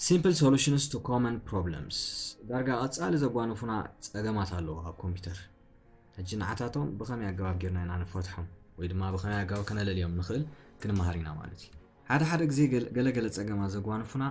Simple solutions to common problems. ዳርጋ ቀጻሊ ዘጓንፉና ጸገማት ኣለዉ ኣብ ኮምፒውተር። ሕጂ ንዓታቶም ብኸመይ ኣገባብ ጌርና ኢና ንፈትሖም ወይ ድማ ብኸመይ ኣገባብ ከነለልዮም ንኽእል ክንመሃር ኢና ማለት እዩ። ሓደ ሓደ ግዜ ገለ ገለ ጸገማት ዘጓንፉና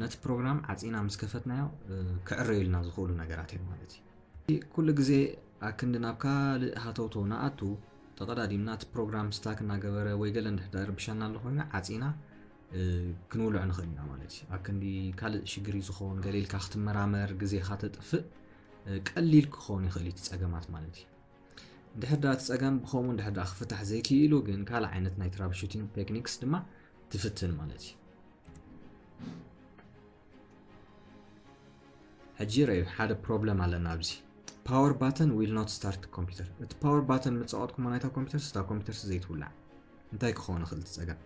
ነቲ ፕሮግራም ዓጺና ምስ ከፈትናዮ ክዕረዩልና ዝኽእሉ ነገራት እዮም ማለት እዩ። ኩሉ ግዜ ኣክንዲ ናብ ካልእ ሃተውተው ንኣቱ ተቐዳዲምና እቲ ፕሮግራም ስታክ እናገበረ ወይ ገለ እንድሕር ዳ ይርብሻና ኣሎ ኮይና ዓጺና ክንውልዖ ንኽእል ኢና ማለት እዩ። ኣክንዲ ካልእ ሽግር እዩ ዝኸውን፣ ገለ ኢልካ ክትመራመር ግዜኻ ተጥፍእ ቀሊል ክኸውን ይኽእል እዩ እቲ ጸገማት ማለት እዩ። እንድሕር ዳ እቲ ጸገም ብኸምኡ እንድሕር ዳ ክፍታሕ ዘይክኢሉ ግን ካልእ ዓይነት ናይ ትራብሹቲንግ ቴክኒክስ ድማ ትፍትን ማለት እዩ። ሕጂ ረዩ ሓደ ፕሮብለም ኣለና ኣብዚ power button will not start computer። እቲ ፓወር ባተን ምጸቐጥኩሞ ናይታ ኮምፒውተር ስታ ኮምፒውተር ዘይትውላዕ እንታይ ክኸውን ይኽእል እቲ ጸገም?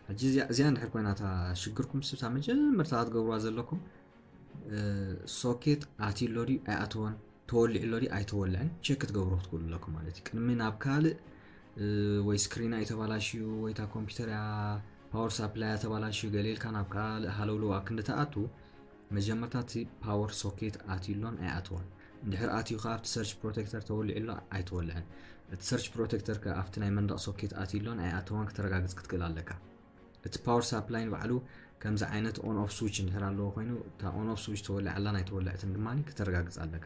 ሕጂ እዚኣ እንድሕር ኮይና እታ ሽግርኩም ስብታ መጀመርታ ክትገብርዋ ዘለኩም ሶኬት ኣትዩ ኣሎ ድዩ ኣይኣተወን፣ ተወሊዑ ኣሎ ድዩ ኣይተወልዐን ቸክ ክትገብሩ ክትክእሉ ኣለኩም ማለት እዩ። ቅድሚ ናብ ካልእ ወይ ስክሪና እዩ ተባላሽዩ ወይ እታ ኮምፒውተር እያ ፓወር ሳፕላይ እያ ተባላሽዩ ገለ ኢልካ ናብ ካልእ ሃለውለው ኣብ ክንዲ ትኣቱ መጀመርታ እቲ ፓወር ሶኬት ኣትዩ ኣሎን ኣይኣተወን። እንድሕር ኣትዩ ከኣ ኣብቲ ሰርች ፕሮቴክተር ተወሊዑ ኣሎ ኣይተወልዐን። እቲ ሰርች ፕሮቴክተር ከኣ ኣብቲ ናይ መንደቕ ሶኬት ኣትዩ ኣሎን ኣይኣተወን ክተረጋግጽ ክትክእል ኣለካ። እቲ ፓወር ሳፕላይ ንባዕሉ ከምዚ ዓይነት ኦን ኦፍ ስዊች እንድሕር ኣለዎ ኮይኑ እታ ኦን ኦፍ ስዊች ተወሊዓ ኣላን ኣይተወልዐትን ድማ ክተረጋግጽ ኣለካ።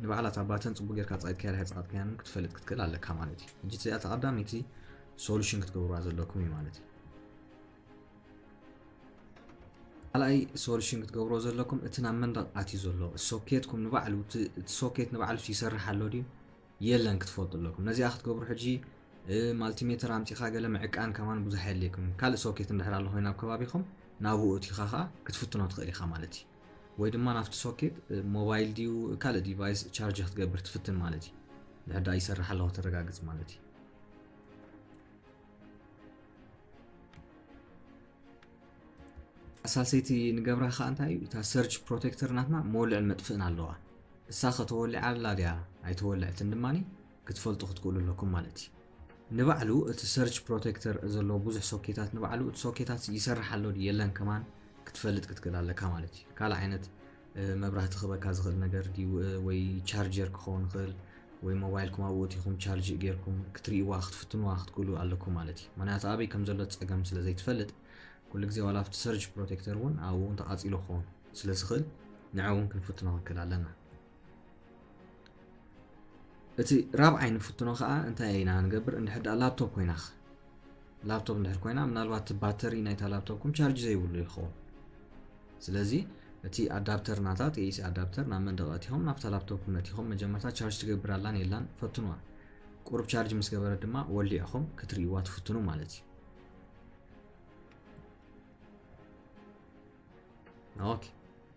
ንባዕላ እታ ባተን ጽቡቕ ጌርካ ጸቒጥካያ ድሕሪ ጸቐጥካያን ክትፈልጥ ክትክእል ኣለካ ማለት እዩ። ሕጂ እዚኣ እታ ቀዳመይቲ ሶሉሽን ክትገብሩዋ ዘለኩም እዩ ማለት እዩ። ካልኣይ ሶሉሽን ክትገብርዎ ዘለኩም እቲ ናብ መንደቕ ኣትዩ ዘሎ ሶኬትኩም ንባዕሉ እቲ ሶኬት ንባዕሉ ይሰርሕ ኣሎ ድዩ የለን ክትፈልጡ ኣለኩም። ነዚኣ ክትገብሩ ሕጂ ማልቲሜተር ኣምጺኻ ገለ ምዕቃን ከማን ብዙሕ የድልየኩም። ካልእ ሶኬት እንድሕር ኣሎ ኮይኑ ኣብ ከባቢኹም ናብኡ እቲኻ ኸኣ ክትፍትኖ ትኽእል ኢኻ ማለት እዩ። ወይ ድማ ናብቲ ሶኬት ሞባይል ድዩ ካልእ ዲቫይስ ቻርጅ ክትገብር ትፍትን ማለት እዩ። ድሕር ደኣ ይሰርሕ ኣለኹ ተረጋግጽ ማለት እዩ። ኣሳሰይቲ ንገብራ ኸኣ እንታይ እዩ እታ ሰርች ፕሮቴክተር ናትና መወልዕን መጥፍእን ኣለዋ። እሳ ከተወሊዓ ኣላ ድያ ኣይተወልዐትን ድማ ክትፈልጡ ክትክእሉ ኣለኩም ማለት እዩ። ንባዕሉ እቲ ሰርች ፕሮቴክተር ዘለዎ ብዙሕ ሶኬታት ንባዕሉ እቲ ሶኬታት ይሰርሕ ኣሎ ድዩ የለን ከማን ክትፈልጥ ክትክእል ኣለካ ማለት እዩ። ካልእ ዓይነት መብራህቲ ክበካ ዝኽእል ነገር ድዩ ወይ ቻርጀር ክኸውን ይኽእል ወይ ሞባይልኩም ኣብኡ እቲኹም ቻርጅ ጌርኩም ክትርእይዋ ክትፍትንዋ ክትክእሉ ኣለኩም ማለት እዩ። ምክንያቱ ኣበይ ከም ዘሎ ጸገም ስለ ዘይትፈልጥ ኩሉ ግዜ ዋላ ኣብቲ ሰርች ፕሮቴክተር እውን ኣብኡ እውን ተቓጺሉ ክኸውን ስለ ዝኽእል ንዐ እውን ክንፍትኖ ክንክእል ኣለና። እቲ ራብዓይ ንፍትኖ ከዓ እንታይ ኢና ንገብር እንድሕር ደኣ ላፕቶፕ ኮይና ላፕቶፕ እንድሕር ኮይና ምናልባት እቲ ባተሪ ናይታ ላፕቶፕኩም ቻርጅ ዘይብሉ ይኸውን። ስለዚ እቲ ኣዳፕተር ናታ እቲ ኤሲ ኣዳፕተር ናብ መንደቕ ኣእቲኹም ናብታ ላፕቶፕ መእቲኹም መጀመርታ ቻርጅ ትገብር ኣላን የላን ፈትንዋ። ቁሩብ ቻርጅ ምስ ገበረት ድማ ወሊዕኹም ክትርእይዋ ትፍትኑ ማለት እዩ። ኦኬ፣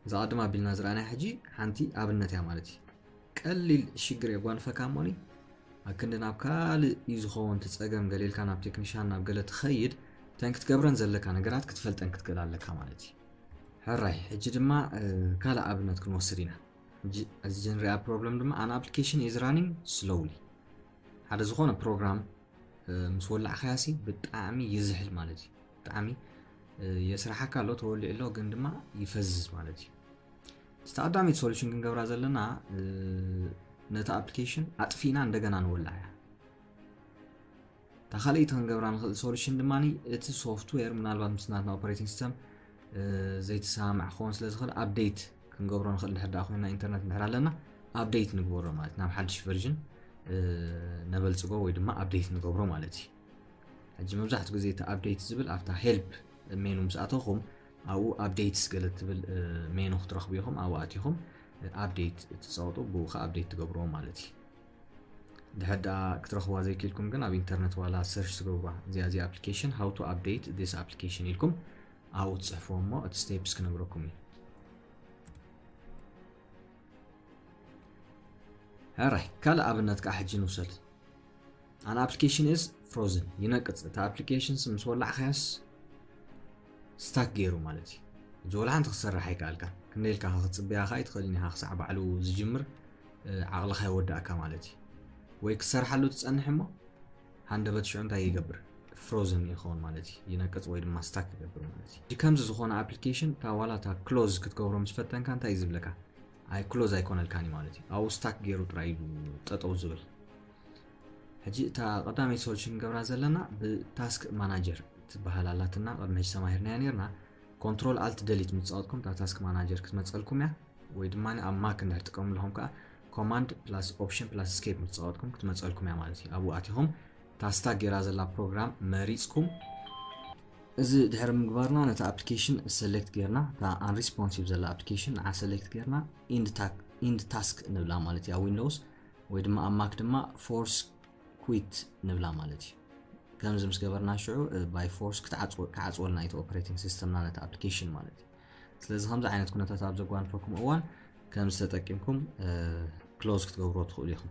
እዛ ቅድም ኣቢልና ዝረኣናያ ሕጂ ሓንቲ ኣብነት እያ ማለት እዩ። ቀሊል ሽግር የጓንፈካ እሞኒ ኣብ ክንዲ ናብ ካልእ እዩ ዝኸውን እቲ ጸገም ገለ ኢልካ ናብ ቴክኒሻን ናብ ገለ ትኸይድ እተን ክትገብረን ዘለካ ነገራት ክትፈልጠን ክትክእል ኣለካ ማለት እዩ። ሕራይ ሕጂ ድማ ካልእ ኣብነት ክንወስድ ኢና። እዚ ንሪኣ ፕሮብለም ድማ an application is running slowly። ሓደ ዝኾነ ፕሮግራም ምስ ወላዕካያሲ ብጣዕሚ ይዝሕል ማለት እዩ። ብጣዕሚ የስራሓካ ኣሎ ተወሊዑ ኣሎ ግን ድማ ይፈዝዝ ማለት እዩ። እቲ ተቐዳሚት ሶሉሽን ክንገብራ ዘለና ነቲ ኣፕሊኬሽን ኣጥፊእና እንደገና ንወላዕ እያ። እታ ካልኣይቲ ክንገብራ ንኽእል ሶሉሽን ድማ እቲ ሶፍትዌር ምናልባት ምስ ናትና ኦፐሬቲንግ ሲስተም ዘይተሰማማዕ ክኸውን ስለ ዝኽእል ኣፕዴት ክንገብሮ ንኽእል እንድሕር ደኣ ኮይና ኢንተርነት እንድሕር ኣለና ኣፕዴት ንግበሮ ማለት ናብ ሓድሽ ቨርዥን ነበልጽጎ ወይ ድማ ኣፕዴት ንገብሮ ማለት እዩ። ሕጂ መብዛሕትኡ ግዜ እቲ ኣፕዴት ዝብል ኣብታ ሄልፕ ሜኑ ምስ ኣተኹም ኣብኡ ኣፕዴትስ ገለ ትብል ሜኑ ክትረኽቡ ኢኹም። ኣብኡ ኣቲኹም ኣፕዴት ትጸቕጡ ብኡ ከዓ ኣፕዴት ትገብርዎ ማለት እዩ። ድሕር ደኣ ክትረኽብዋ ዘይክኢልኩም ግን ኣብ ኢንተርነት ዋላ ሰርች ትገብርዋ እዚኣ እዚ ኣፕሊኬሽን how to update this application ኢልኩም ኣብኡ ትጽሕፍዎ እሞ እቲ ስቴፕስ ክነግረኩም እዩ። ሕራይ ካልእ ኣብነት ከዓ ሕጂ ንውሰድ። An application is frozen ይነቅጽ። እቲ ኣፕሊኬሽን ምስ ወላዕካያስ ስታክ ገይሩ ማለት እዩ። እዚ ወላ ሓንቲ ክትሰርሕ ኣይከኣልካ። ክንደይ ኢልካ ክትጽበያ ከዓ ኣይትኽእልን ኢኻ ክሳዕ ባዕሉ ዝጅምር ዓቕልኻ ይወዳእካ ማለት እዩ። ወይ ክትሰርሓሉ ትጸንሕ እሞ ሃንደበት ሽዑ እንታይ ይገብር? frozen ይኸውን ማለት እዩ። ይነቅጽ ወይ ድማ ስታክ ይገብር ማለት እዩ። ከምዚ ዝኾነ ኣፕሊኬሽን እታ ዋላ እታ ክሎዝ ክትገብሮ ምስ ፈተንካ እንታይ እዩ ዝብለካ? ኣይ ክሎዝ ኣይኮነልካን እዩ ማለት እዩ። ኣብኡ ስታክ ገይሩ ጥራይ እዩ ጠጠው ዝብል። ሕጂ እታ ቀዳመይቲ ሶሉሽን ንገብራ ዘለና ብታስክ ማናጀር ትበሃል ኣላትና። ቅድሚ ሕጂ ተማሂርናያ ነርና። ኮንትሮል ኣልት ደሊት ምስ ጸወጥኩም እታ ታስክ ማናጀር ክትመጸልኩም እያ። ወይ ድማ ኣብ ማክ እንድሕር ትጥቀሙ ኣለኹም ከዓ ኮማንድ ፕላስ ኦፕሽን ፕላስ ስኬፕ ምስ ጸወጥኩም ክትመጸልኩም እያ ማለት እዩ። ኣብኡ ኣቲኹም እታ ስታክ ገይራ ዘላ ፕሮግራም መሪጽኩም። እዚ ድሕሪ ምግባርና ነቲ ኣፕሊኬሽን ሰሌክት ጌርና እታ ኣንሪስፖንሲቭ ዘላ ኣፕሊኬሽን ንዓ ሰሌክት ጌርና ኢንድ ታስክ ንብላ ማለት እዩ ኣብ ዊንዶውስ። ወይ ድማ ኣብ ማክ ድማ ፎርስ ኩዊት ንብላ ማለት እዩ። ከምዚ ምስ ገበርና ሽዑ ባይ ፎርስ ክዓፅወልና እቲ ኦፕሬቲንግ ሲስተምና ነቲ ኣፕሊኬሽን ማለት እዩ። ስለዚ ከምዚ ዓይነት ኩነታት ኣብ ዘጓንፈኩም እዋን ከምዚ ተጠቂምኩም ክሎዝ ክትገብርዎ ትኽእሉ ኢኹም።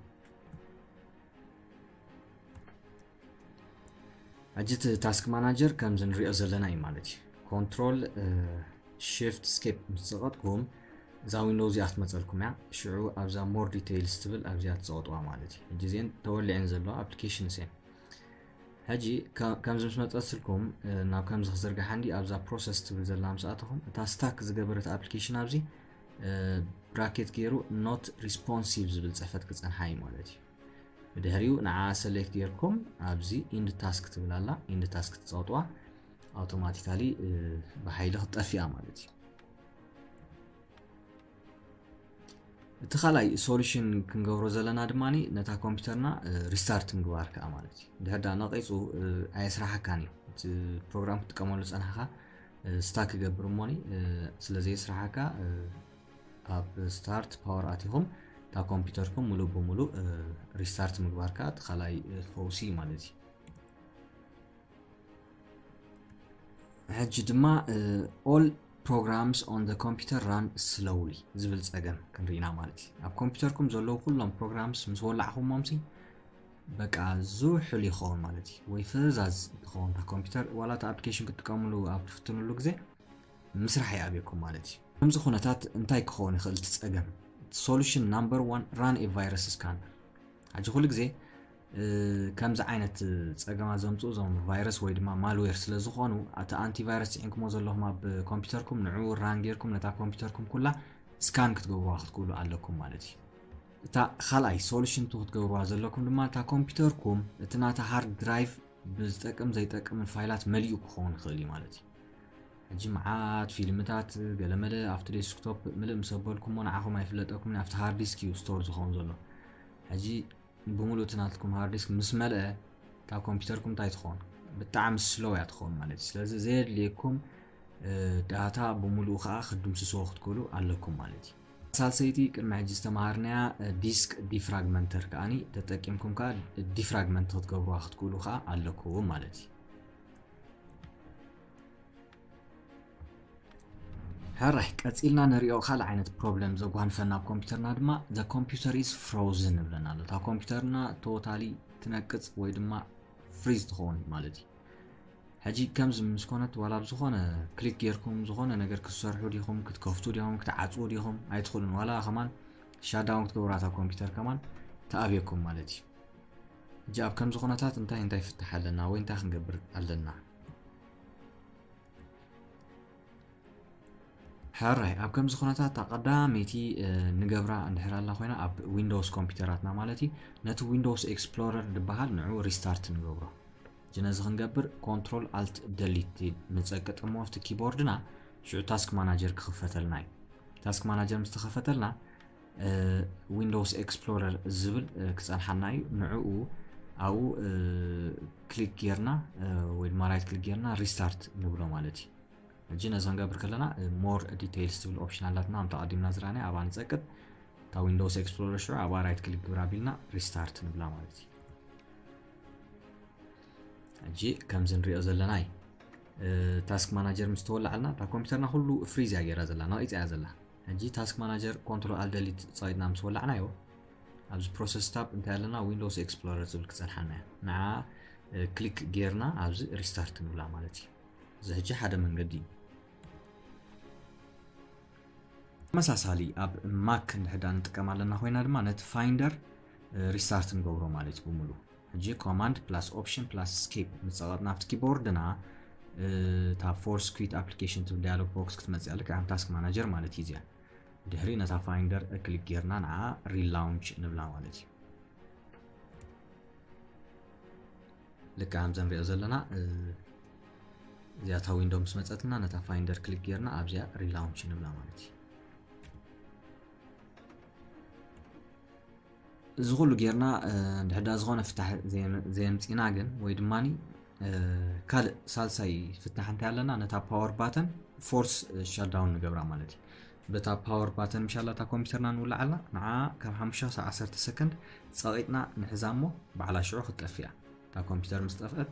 ሕጂ እቲ ታስክ ማናጀር ከምዚ ንሪኦ ዘለና እዩ ማለት እዩ። ኮንትሮል ሽፍት ስኬፕ ምስ ዘቐጥኩም እዛ ዊንዶው እዚኣ ክትመፀልኩም እያ። ሽዑ ኣብዛ ሞር ዲቴይልስ ትብል ኣብዚኣ ትፀቐጥዋ ማለት እዩ። ሕጂ እዚአን ተወሊዐን ዘለዋ ኣፕሊኬሽንስ እየን። ሕጂ ከምዚ ምስ መፀስልኩም ናብ ከምዚ ክዝርግሓ እንዲ ኣብዛ ፕሮሰስ ትብል ዘላ ምስ ኣተኹም እታ ስታክ ዝገበረት ኣፕሊኬሽን ኣብዚ ብራኬት ገይሩ ኖት ሪስፖንሲቭ ዝብል ፅሕፈት ክፀንሓ እዩ ማለት እዩ። ብድሕሪኡ ንዓ ሰሌክት ጌርኩም ኣብዚ ኢንድ ታስክ ትብል ኣላ ኢንድ ታስክ ትፀቕጥዋ ኣውቶማቲካሊ ብሓይሊ ክትጠፍኣ ማለት እዩ። እቲ ካልኣይ ሶሉሽን ክንገብሮ ዘለና ድማ ነታ ኮምፒውተርና ሪስታርት ምግባር ከዓ ማለት እዩ። ድሕር ዳ ነቂፁ ኣየስራሓካን እዩ። እቲ ፕሮግራም ክትጥቀመሉ ዝፀናሕካ ስታክ ይገብር እሞኒ ስለ ዘየስራሓካ ኣብ ስታርት ፓወር ኣቲኹም እታ ኮምፒውተርኩም ሙሉእ ብሙሉእ ሪስታርት ምግባር ከዓ እቲ ካልኣይ ፈውሲ ማለት እዩ። ሕጂ ድማ all programs on the computer run slowly ዝብል ፀገም ክንርኢና ማለት እዩ። ኣብ ኮምፒውተርኩም ዘለዉ ኩሎም ፕሮግራምስ ምስ ወላዕኹሞምሲ በቃ ዝውሕሉ ይኸውን ማለት እዩ። ወይ ፈዛዝ ትኸውን እታ ኮምፒውተር ዋላ እቲ ኣፕሊኬሽን ክትጥቀምሉ ኣብ ትፍትንሉ ግዜ ምስራሕ ይኣብየኩም ማለት እዩ። ከምዚ ኩነታት እንታይ ክኸውን ይኽእል እቲ ፀገም? ሶሉሽን ናምበር ዋን ራን ኤ ቫይረስ ስካነር። ሕጂ ኩሉ ግዜ ከምዚ ዓይነት ፀገማት ዘምፅኡ እዞም ቫይረስ ወይ ድማ ማልዌር ስለ ዝኾኑ እቲ ኣንቲቫይረስ ፅዒንኩሞ ዘለኹም ኣብ ኮምፒውተርኩም ንዕኡ ራን ጌርኩም ነታ ኮምፒውተርኩም ኩላ ስካን ክትገብሩዋ ክትክእሉ ኣለኩም ማለት እዩ። እታ ካልኣይ ሶሉሽን ቱ ክትገብሩዋ ዘለኩም ድማ እታ ኮምፒውተርኩም እቲ ናታ ሃርድ ድራይቭ ብዝጠቅም ዘይጠቅምን ፋይላት መሊኡ ክኸውን ይኽእል እዩ ማለት እዩ። ሕጂ መዓት ፊልምታት ገለመለ ኣብቲ ዴስክቶፕ ምልእ ምስ ኣበልኩሞ ንዓኹም ኣይፍለጠኩምን ኣብቲ ሃርድ ዲስክ እዩ ስቶር ዝኸውን ዘሎ። ሕጂ ብምሉእ እቲ ናትኩም ሃርድ ዲስክ ምስ መልአ እታ ኮምፒውተርኩም እንታይ ትኸውን? ብጣዕሚ ስሎው እያ ትኸውን ማለት እዩ። ስለዚ ዘየድልየኩም ዳታ ብምሉኡ ከዓ ክትድምስስዎ ክትክእሉ ኣለኩም ማለት እዩ። ሳልሰይቲ ቅድሚ ሕጂ ዝተምሃርናያ ዲስክ ዲፍራግመንተር ከዓኒ ተጠቂምኩም ከዓ ዲፍራግመንት ክትገብሩዋ ክትክእሉ ከዓ ኣለኩም ማለት እዩ። ሕራይ ቀፂልና ንሪኦ ካልእ ዓይነት ፕሮብለም ዘጓንፈና ኣብ ኮምፒውተርና ድማ the computer is frozen ንብለና ኣሎ። እታ ኮምፒውተርና ቶታሊ ትነቅፅ ወይ ድማ ፍሪዝ ትኸውን ማለት እዩ። ሕጂ ከምዚ ምስ ኮነት ዋላ ኣብ ዝኾነ ክሊክ ጌርኩም ዝኾነ ነገር ክትሰርሑ ዲኹም ክትከፍቱ ዲኹም ክትዓፅዉ ዲኹም ኣይትኽእሉን። ዋላ ከማን ሻዳውን ክትገብሩ እታ ኮምፒውተር ከማን ትኣብየኩም ማለት እዩ። ሕጂ ኣብ ከምዚ ኩነታት እንታይ እንታይ ፍታሕ ኣለና ወይ እንታይ ክንገብር ኣለና? ሕራይ ኣብ ከምዚ ኩነታት እታ ቀዳመይቲ ንገብራ እንድሕር ኣላ ኮይና ኣብ ዊንዶውስ ኮምፒውተራትና ማለት እዩ ነቲ ዊንዶውስ ኤክስፕሎረር ዝበሃል ንዑ ሪስታርት ንገብሮ። ሕጂ ነዚ ክንገብር ኮንትሮል ኣልት ደሊት ንፀቅጥ እሞ ኣብቲ ኪቦርድና ሽዑ ታስክ ማናጀር ክኽፈተልና እዩ። ታስክ ማናጀር ምስ ተኸፈተልና ዊንዶውስ ኤክስፕሎረር ዝብል ክፀንሓና እዩ። ንዕኡ ኣብኡ ክሊክ ጌርና ወይ ድማ ራይት ክሊክ ጌርና ሪስታርት ንብሎ ማለት እዩ። ሕጂ ነዚ ክንገብር ከለና ሞር ዲቴይልስ ትብል ኦፕሽን ኣላትና ከምቲ ኣቐዲምና ዝረኣናዮ ኣብኣ ንፀቅጥ። እታ ዊንዶውስ ኤክስፕሎረር ሽዑ ኣብኣ ራይት ክሊክ ግብራ ቢልና ሪስታርት ንብላ ማለት እዩ። ሕጂ ከምዚ ንሪኦ ዘለና እዩ። ታስክ ማናጀር ምስ ተወላዓልና እታ ኮምፒውተርና ኩሉ ፍሪዝ እያ ገይራ ዘላ ነቒፃ እያ ዘላ። ሕጂ ታስክ ማናጀር ኮንትሮል ኣልት ደሊት ፀቒጥና ምስ ወላዕናዮ ኣብዚ ፕሮሰስ ታብ እንታይ ኣለና ዊንዶውስ ኤክስፕሎረር ዝብል ክፀንሓና እያ። ንዓ ክሊክ ጌርና ኣብዚ ሪስታርት ንብላ ማለት እዩ። እዚ ሕጂ ሓደ መንገዲ እዩ። ተመሳሳሊ ኣብ ማክ እንድሕዳ ንጥቀም ኣለና ኮይና ድማ ነቲ ፋይንደር ሪስታርት ንገብሮ ማለት እዩ ብምሉ። ሕጂ command plus option plus escape ምስ ጸቐጥና ኣብቲ ኪቦርድና እታ force quit application ትብል dialog box ክትመጽእ ኣላ። ከም task manager ማለት እዩ እዚኣ። ድሕሪ ነታ finder click ጌርና ንዓ relaunch ንብላ ማለት እዩ። ልክዕ ከምዚ ንሪኦ ዘለና እዚኣታ window ምስ መጸትና ነታ finder click ጌርና ኣብዚኣ relaunch ንብላ ማለት እዩ። እዚ ኩሉ ጌርና እንድሕዳ ዝኾነ ፍታሕ ዘየምፂና ግን ወይ ድማ ካልእ ሳልሳይ ፍታሕ እንታይ ኣለና? ነታ power button force shutdown ንገብራ ማለት እዩ። በታ power button ምሻላ እታ ኮምፒውተርና ንውልዓላ ንዓ ካብ ሓሙሽተ ክሳብ ዓሰርተ ሰከንድ ጸቒጥና ንሕዛ እሞ ባዕላ ሽዑ ክትጠፍያ። እታ ኮምፒውተር ምስ ጠፍአት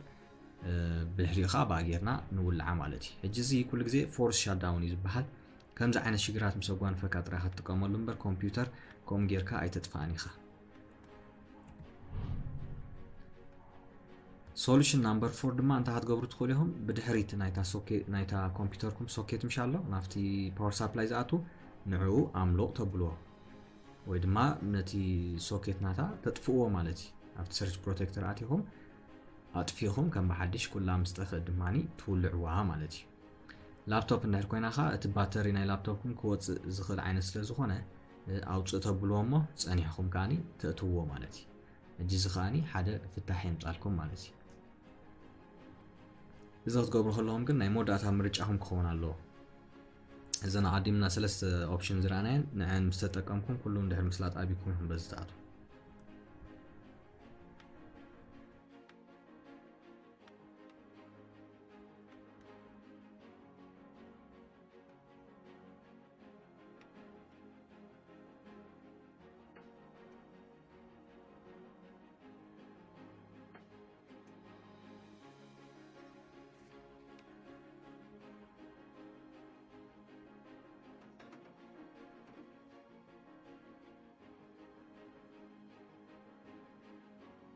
ብድሕሪኡ ከዓ ብኣ ጌርና ንውልዓ ማለት እዩ። ሕጂ እዚ ኩሉ ግዜ force shutdown እዩ ዝበሃል። ከምዚ ዓይነት ሽግራት ምስ ኣጓንፈካ ጥራይ ክትጥቀመሉ እምበር ኮምፒውተር ከምኡ ጌርካ ኣይተጥፍኣን ኢኻ። Solution number four ድማ እንታይ ክትገብሩ ትኽእሉ ኢኹም? ብድሕሪት ናይታ ኮምፒውተርኩም ሶኬት ምሽ ኣሎ ናብቲ power supply ዝኣቱ ንዕኡ ኣምሎቕ ተብልዎ ወይ ድማ ነቲ ሶኬት ናታ ተጥፍእዎ ማለት እዩ። ኣብቲ surge protector ኣቲኹም ኣጥፊኹም ከም ብሓድሽ ኩላ ምስ ጠፍአት ድማ ትውልዕዋ ማለት እዩ። ላፕቶፕ እንድሕር ኮይና ኸዓ እቲ ባተሪ ናይ ላፕቶፕኩም ክወፅእ ዝኽእል ዓይነት ስለ ዝኾነ ኣውፅእ ተብልዎ እሞ ፀኒሕኹም ከዓኒ ተእትውዎ ማለት እዩ። ሕጂ እዚ ከዓኒ ሓደ ፍታሕ የምፃልኩም ማለት እዩ። እዚ ክትገብሩ ከለኹም ግን ናይ መወዳእታ ምርጫኹም ክኸውን ኣለዎ። እዘን ኣቐዲምና ሰለስተ option ዝረኣናየን ንዐን ምስ ተጠቀምኩም ኩሉ እንድሕር ምስላጥ ኣቢኩም ኢኹም በዚ ትኣትዉ።